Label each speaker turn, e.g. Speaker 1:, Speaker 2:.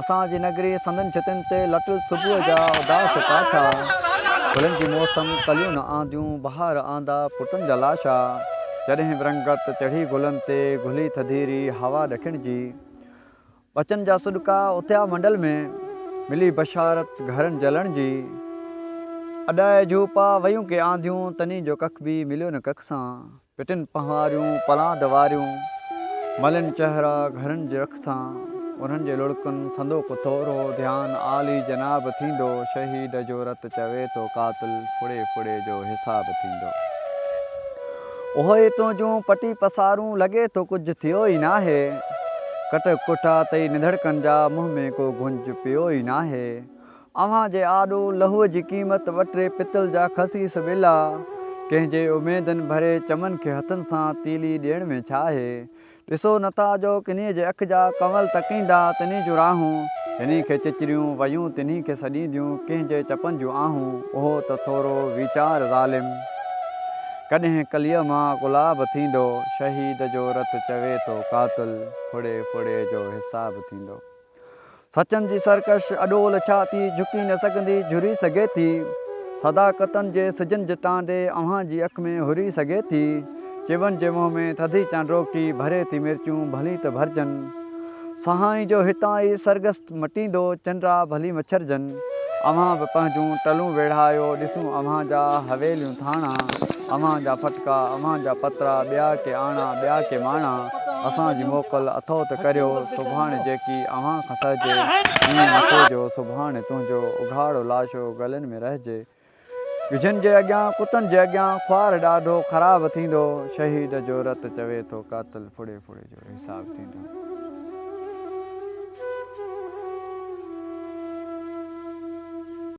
Speaker 1: اسان جي نگري سندن ڇتين تي لٽل صبح جا اداس پاڇا. گلن جي موسم ڪليون نه آنديون، بهار آندا پٽن جا لاشا. جڏهن به رنگت چڙهي گلن تي، گهلي ٿڌيري هوا ڏکڻ جي. ٻچن جا سڏڪا اٿيا منڊل ۾، ملي بشارت گهرن جلڻ جي. اڏائي جهوپا ويون ڪي آنڌيون، تني جو ڪک به مليو نه ڪک سان. پٽن پنهواريون پلاند واريون، ملين چهرا گهرن جي رک سان. انهن جي لڙڪن سندو ڪو ٿورو ڌيان عالي جناب ٿيندو. شهيد جو رت چوي ٿو قاتل ڦڙي ڦڙي جو حساب ٿيندو. اهوئي تنهنجون پٽي پسارون لڳي ٿو ڪجهه ٿيو ئي ناهي. ڪٽ ڪٽا تئي نڌڙڪن جا منهن ۾ ڪو گهنج پيو ئي ناهي. اوهان جي آڏو لهوء جي قيمت ٻه ٽي پتل جا خسيس ٻلا، ڪنهن جي اميدن ڀري چمن کي هٿن سان تيلي ڏيڻ ۾ ڇا آهي؟ ڏسو نٿا جو ڪنهي جي اک جا ڪنول تڪيندا تنهي جون راهون، جنهي کي چچريون ويون تنهي کي سڏينديون ڪنهن جي چپن جون آهون، اهو ته ٿورو ويچار ظالم! ڪڏهن ڪليء مان گلاب ٿيندو، شهيد جو رت چوي ٿو قاتل، ڦڙي ڦڙي جو حساب ٿيندو. سچن جي سرڪش اڏول ڇاتي جهڪي نه سگهندي جهري سگهي ٿي. صداقتن جي سجن جي ٽانڊي اوهان جي اک ۾ هري سگهي ٿي. چيون جي منهن ۾ ٿڌي چانڊوڪي ڀري ٿي مرچون ڀلي ته ڀرجن. سهائين جو هتان ئي سرگس مٽيندو چنڊا ڀلي مڇرجن. اوهان به پنهنجون ٽلون ويڙهايو ڏسون اوهان جا حويليون ٿاڻا اوهان جا ڦٽڪا اوهان جا پترا ٻيا ڪي آڻا ٻيا ڪي ماڻا اسان جي موڪل اٿو ته ڪريو سڀاڻي جيڪي اوهان کان سهجي ائين نه ٿئي جو سڀاڻي تنهنجو اگهاڙو لاشو گلين ۾ رهجي ڳجهن جي اڳيان ڪتن جي اڳيان خوار ڏاڍو خراب ٿيندو شهيد جو رت چوي ٿو قاتل ڦڙي ڦڙي جو حساب ٿيندو.